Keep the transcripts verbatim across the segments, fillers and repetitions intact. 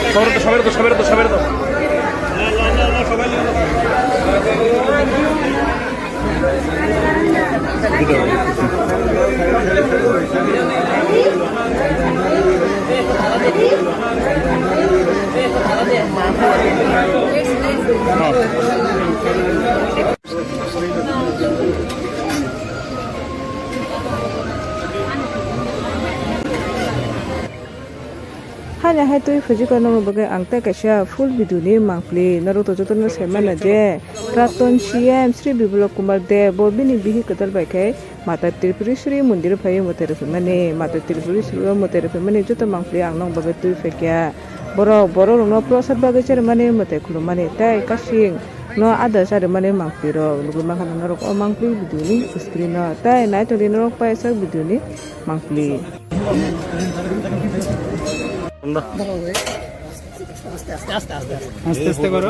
সবাই তো, সবাই তো, সবাই তো, সবাই তো। Hani hai twi phajikha norok bagwi ang tei kaisa full video ni mangpli norok to jotono sai mano je Praton C M Sri Biplab Kumar Deb bo bini bihik kwtal bai khe Mata Tripureswari mondir o phaiwi mwtai rwphaimani. Mata Tripureswari o mwtai rwphaimani joto mangpli ang nokni bagwi twi phaikha. Borok borok rokno prosad bagwi chermani mwtai khulummani tei kasing no ada charwmani mangpli rok nugwi mankha norok o mangpli video ni screen o tei naitongdi norok paisa video ni mangpli. আস্তে আস্তে করো।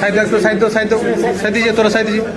Side দাও, side দাও, side দাও, side দিয়ে যা, তোরা side দিয়ে যা।